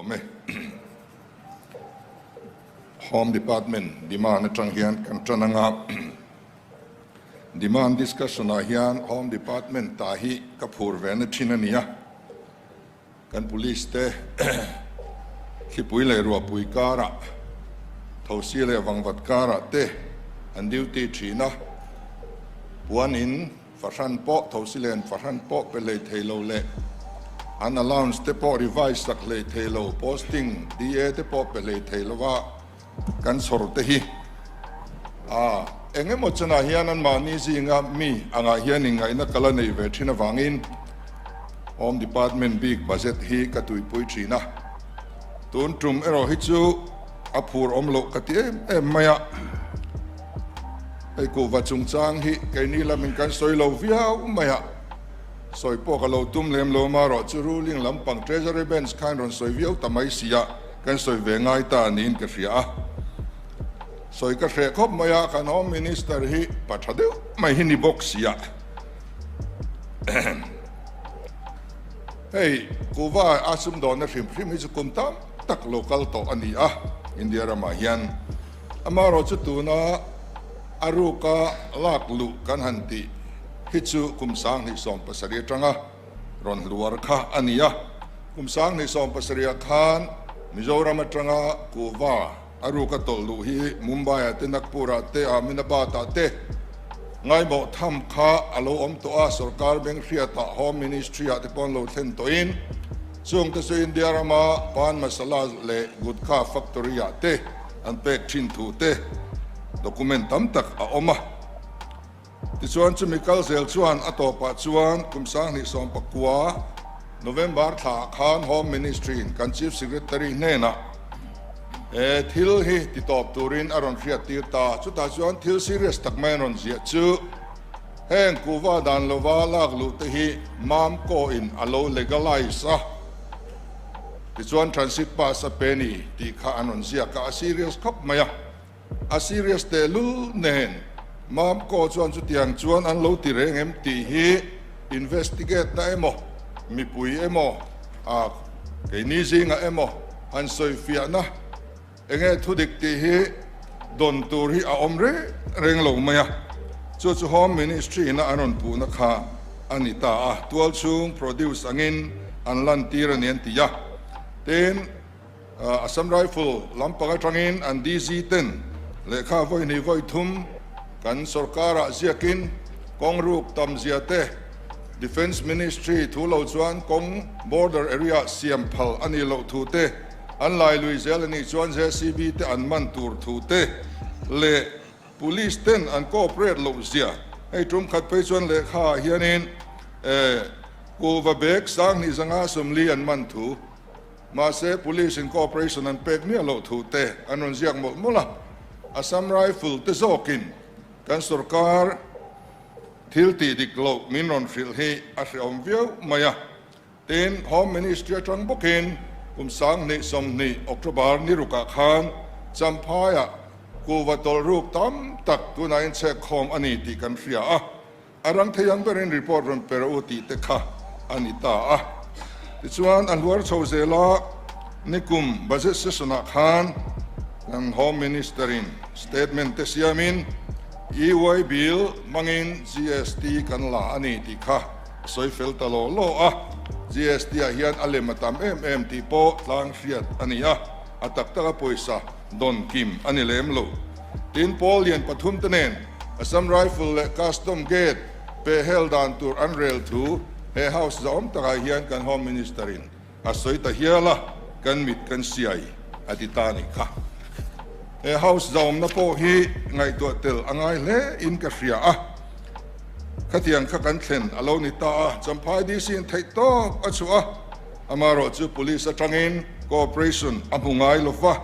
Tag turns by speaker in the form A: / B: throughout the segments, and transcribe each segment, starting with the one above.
A: Lawm e. Home Department demand atang hian kan tan anga demand discussion ah hian Home Department ta hi ka phur ve na thin a nia. Kan police te thlipui leh ruahpui karah, thosi leh vangvat karah te an duty thin a, puan in fahran pawh thosi len fahran pawh pe hlei thei lo leh an allowance te pawh revise sak hlei thei lo, posting DA te pawh pe hlei thei lova kan chhawr te hi a eng emaw chunah hian anmahni zinga mi angah hian inngaihna kal a neih ve thin avangin Home Department bik budget hi ka tuipui thin a, tun tum erawh hi chu a phur awm loh ka ti em em mai a, hei kuhva chungchang hi keini lamin kan sawi lo viau mai a, sawi pawh ka lo tum lem lo amarawh chu ruling lampang Treasury Bench khan rawn sawi viau ta mai si a. Kan sawi ve ngai ta niin ka hria a, sawi ka hreh khawp mai a, kan Home Minister hi pa tha deuh mai hi ni bawk si a. Hei kuhva a sumdawnna hrim hrim hi chu kum tam tak lo kal tawh a ni a, India ramah hian. Amaherawhchu tuna a ruka lak luh kan han tih hi chu kum 2017 atanga rawn hluar kha a ni a. Kum 2070 khan Mizoram atanga kuhva a ruka tawlh luh hi Mumbai-ah te, Nagpur-ah te, Ahmedabad-ah te ngaimawh tham kha a lo awm tawh a, sorkar beng hriatah Home Ministry-ah te pawh an lo thlen tawhin chungte chu India rama Pan Masala leh Gutkha factory-ah te an pek thin thu te document tam tak a awm a. Tichuan chumi kal zel chuan a tawpah chuan kum 2019 November thlaah khan Home Ministry in kan Chief Secretary hnenah he thil hi ti tawp turin a rawn hriat tir ta. Chutah chuan thil serious tak mai an rawn ziah chu heng kuhva dan lova lak luh te hi Mamco in a lo legalize a, tichuan transit pass a pe ni tih kha an rawn ziak a, a serious khawp mai a. A serious tehlul nen Mamco chuan chutiang chuan an lo ti reng em tih hi investigate na emaw, mipui emaw, a keini zingah emaw han sawifiahna enge thudik tih hi dawn tur hi a awm reng reng lo mai a. Chu chu Home Ministry ina an rawn puhna kha a ni ta a, tualchhung produce angin an lantir a ni an ti a. Tin. Assam Rifle lampang atangin an DG ten lehkha vawi hnih vawi thum kan sorkarah ziakin kawng ruk tam zia te Defence Ministry thu lo chuan kawng border area siam phal a nih loh thu te an lai lui zel a nih chuan JCB te an man tur thu te leh Police ten an cooperate loh zia hei tum khat phei chuan lehkha ah hianin kuhva bag 2540 an man thu. Mahse, Police in cooperation an pek miah loh thu te an rawn ziak mawlh mawlh a, Assam Rifle te zawkin kan sorkar thil tih dik loh min rawn hrilh hi a hrehawm viau mai a. Tin, Home Ministry atang bawkin kum 2020 October ni rukah khan Champhaiah kuhva tawlh ruk tam tak tunah inchhek khawm a ni tih kan hria a. A rang thei ang berin report rawn pe rawh u tih te kha a ni ta a. Tichuan a hluar chho zel a, nikum budget session ah khan kan Home Minister in statement te siamin EY bill hmangin GST kan la a ni tih kha a sawi fel ta law law a. GST ah hian a lem a tam em em tih pawh tlang hriat a ni a, a tak taka pawisa dawn kim a ni lem lo. Tin, pawl lian pathum te nen Assam Rifle leh Custom Gate peh hel dan tur an rel thu he House zahawm takah hian kan Home Minister in a sawi ta hial a, kan mit kan siai a ti ta nih kha. He House zahawmna pawh hi ngaihtuah tel a ngai hle in ka hria a, khatiang kha kan thlen a lo ni ta a, Champhai DC in theih tawp a chhuah a, Amaherawh chu Police atangin cooperation a hmu ngai lo va,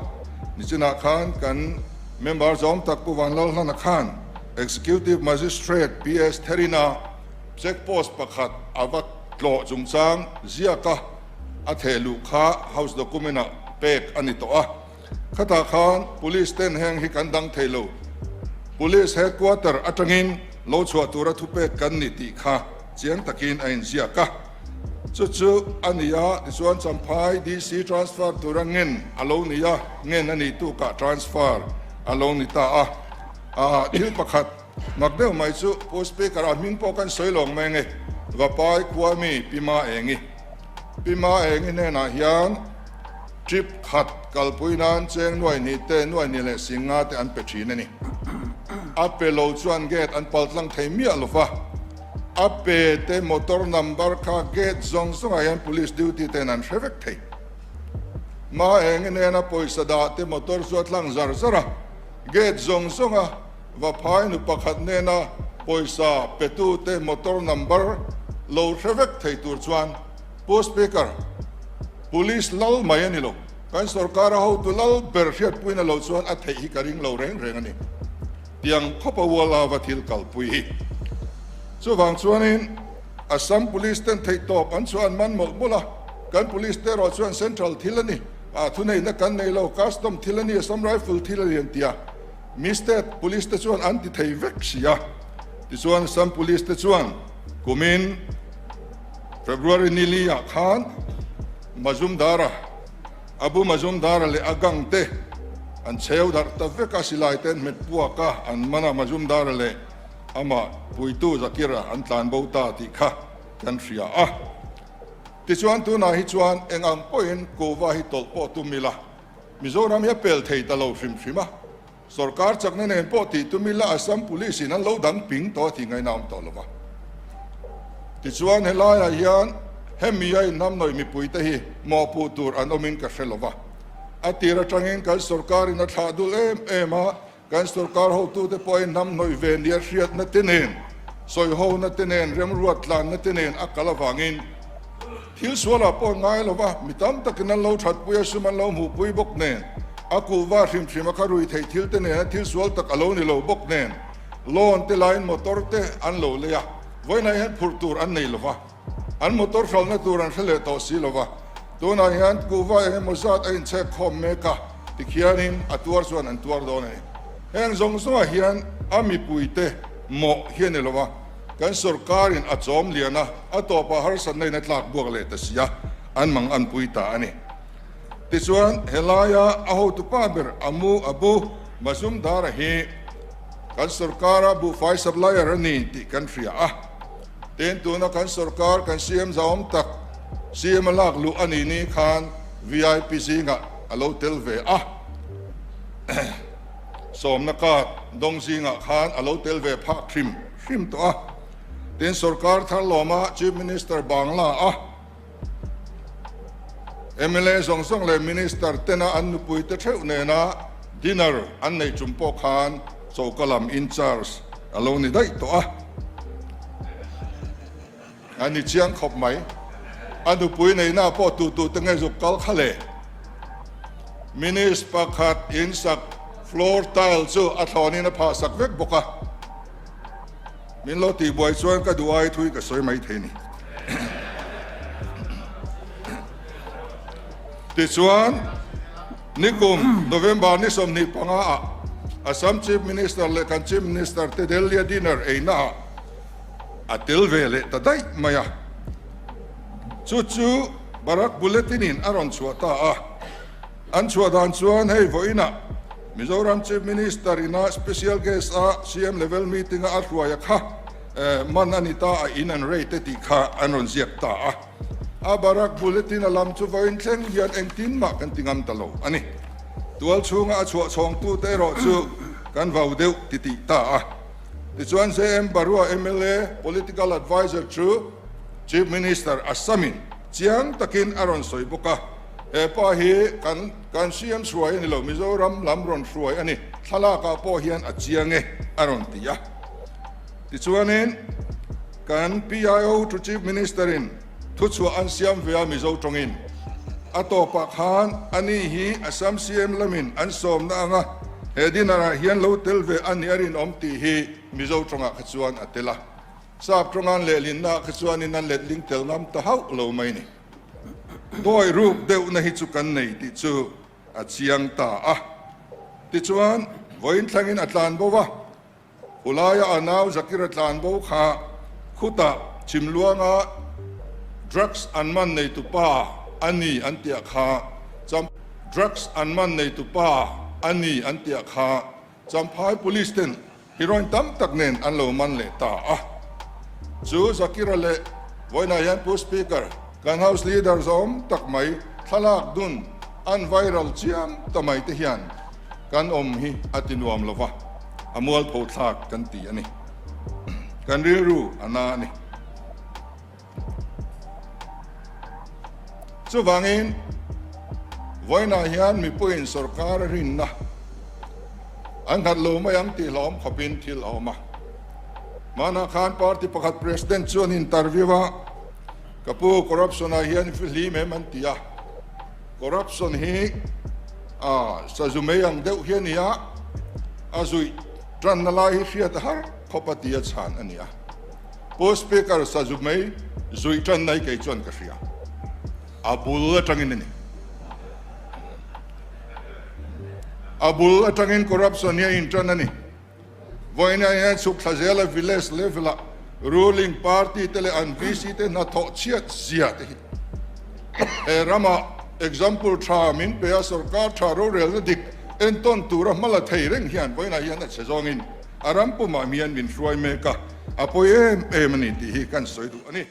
A: nichinah khan kan member zawm tak Pu Vanlalhlana khan Executive Magistrate PS Therina check post pakhat a va tlawh chungchang ziaka a theh luh kha House document ah pek a ni tawh a. Khatah khan Police ten heng hi kan dang thei lo, Police headquarter atangin lo chhuah tura thupek kan ni tih kha chiang takin a inziak a. Chu chu a ni a, tichuan Champhai DC transfer tura ngen a lo ni a, ngen a nih tukah transfer a lo ni ta a. Aa thil pakhat mak deuh mai chu Pu Speaker a hming pawh kan sawi lawng mai nge, Vapai khua mi Pi Ma Engi. Pi Ma Engi hnenah hian trip khat kalpui nan cheng nuai hnih te, nuai hnih leh sing nga te an pe thin a ni. A pe lo chuan gate an pal tlang thei miah lo va. A pe te motor number kha gate zawng zawngah hian police duty ten an hre vek thei. Ma eng nena pawisa dah te motor chu a tlang zar zar a, gate zawng zawnga Vaphai nu pakhat nena pawisa petu te motor number lo hre vek thei tur chuan Pu Speaker, Police lal mai a ni lo, kan sorkara hotu lal ber hriatpuina lo chuan a theih hi ka ring lo reng reng a ni. Tiang khawpa ual ava thil kalpui hi. Chuvang chuanin Assam Police ten theihtawp an chhuah an man mawlh mawlh a, kan Police te erawh chuan Central thil a ni, ah thuneihna kan nei lo, Custom thil a ni, Assam Rifle thil a ni an ti a, mi State Police te chuan an ti thei vek si a. Tichuan Assam Police te chuan kumin February ni li ah khan Mazumdara, Abu Mazumdara leh a gang te an cheu darh ta vek a, silai te an hmet puak a, an man a, Mazumdara leh amah puitu Zakira an tlan bo ta tih kha kan hria a. Tichuan tunah hi chuan eng ang pawhin Kuva hi tawlh pawh tum ila, Mizoram hi a pel thei ta lo hrim hrim a, sorkar chakna nen pawh tih tum ila Assam Police in an lo dang ping tawh a tih ngaihna a awm tawh lo va. Tichuan helaiah hian hemi a inhnamhnawih mipuite hi mawhpuh tur an awmin ka hre lo va. A tir atangin kan sorkarin a thlah dul em em a, kan sorkar hotute pawh a inhnamhnawih ve nia hriatna te nen, sawihona te nen, remruat tlanna te nen a kal avangin thil sualah pawh an ngai lo va, mi tam takin an lo thatpui a, sum an lo hmuhpui bawk nen, a kuhva hrim hrim a kha rui theih thil te nena thil sual tak a lo ni lo bawk nen, Loan te laiin motor te an lo lei a, vawiinah hian phurh tur an nei lo va, an motor hralhna tur an hre leh tawh si lo va, tunah hian kuhva eng emaw zat a inchhek khawm mek a, tikhianin a tuar chuan an tuar dawn a ni. Heng zawng zawngah hian a mipuite mawh hi a ni lo va, kan sorkarin a chawm lian a, a tawpah harsatna in a tlak buak leh ta si a, an mang an pui ta a ni. Tichuan, helaia a hotupa ber Amu Abu Mazumdar-a hi, Kan sorkara buhfai supplier a ni tih kan hria a, tin tuna kan sorkar kan CM zahawm tak CM a lak luh a nih ni khan vip zingah a lo tel ve a, sawmna card dawng zingah khan a lo tel ve phak hrim hrim tawh a, tin sorkar thar lawma Chief Minister Bangla a Mla zawng zawng leh Minister tena an nupuite theuh nena dinner an neih chung pawh khan choka lam in charge a lo ni daih tawh a. A ni chiang khawp mai. A nupui neihna pawh tu tu te nge zuk kal kha le. Minis pakhat in sak floor tile chu a thlawnin a phah sak vek bawk a. Min lo tihbuai chuan ka duh ai thui ka sawi mai thei ni. Tichuan, nikum November ni 25 ah Assam Chief Minister leh kan Chief Minister te Delhi a dinner eina ah a tel ve leh ta daih mai a. Chu chu Barak Bulletin in a rawn chhuah ta a. An chhuah dan chuan hei vawiinah Mizoram Chief Minister ina special guest a CM level meeting a a hruai a kha man a ni ta a in an rate e tih kha an rawn ziak ta a. A Barak Bulletin a lam chu vawiin thleng hian engtin mah kan ti ngam ta lo a ni. Tual chhunga a chhuah chhawngtute erawh chu kan vau deuh ti tih ta a. Tichuan JM Barua mla Political Adviser chu Chief Minister Assamin chiang takin a rawn sawi bawk a. He pa hi kan kan CM hruai a ni lo, Mizoram lam rawn hruai a ni, thlalakah pawh hian a chiang e a rawn ti a. Tichuanin kan PIO to Chief Minister in thuchhuah an siam ve a Mizo tawngin. A tawpah khan ani hi Assam CM lamin an sawmna anga he dinner ah hian lo tel ve a ni a rinawm tih hi Mizo tawngah kha chuan a tel a. Sap tawngan lehlinnaah kha chuanin an letling tel ngam ta hauh lo mai ni. Dawi ruk deuhna hi chu kan nei tih chu a chiang ta a. Tichuan, vawiin thlangin a tlan bo va, Khulaia a nau Zakira tlan bo kha khutah Chhimluanga Drugs an man neitu pa a ni an tih ah kha Cham Drugs an man neitu pa a ni an tih ah kha Champhai Police ten heroin tam tak nen an lo man leh ta a. Chu Zakira leh vawiinah hian Pu Speaker, kan House Leader zawm tak mai thlalak dun an viral chiam ta mai te hian kan awm hi a ti nuam lo va, a mualpho thlak kan ti a ni. Kan rilru a na a ni. Chuvangin, vawiinah hian mipuiin sorkar a rinna an nghat lo mai ang tih hlawm khawpin thil a awm a. Hmanah khan party pakhat president chuan interview a, Ka pu, corruption-ah hian i hlim em an ti a. Corruption hi a sazu mai ang deuh hi a ni a, a zuih tanna lai hi hriat a har khawp a ti a chhan a ni a. Pu Speaker sazu mai zuih tanna hi kei chuan ka hria. A bul atangin a ni. A bul atangin corruption hi a intan a ni. Vawiinah hian chhuk thla zela village level ah ruling party te leh an VC te hnathawh chhiat zia te hi he ramah example tha min pe a, sorkar tha rorelna dik entawn tura hma la thei reng hian vawiinah hian a chhe zawngin a ram pumah hian min hruai mek a, a pawi em em a ni tih hi kan sawi duh a ni.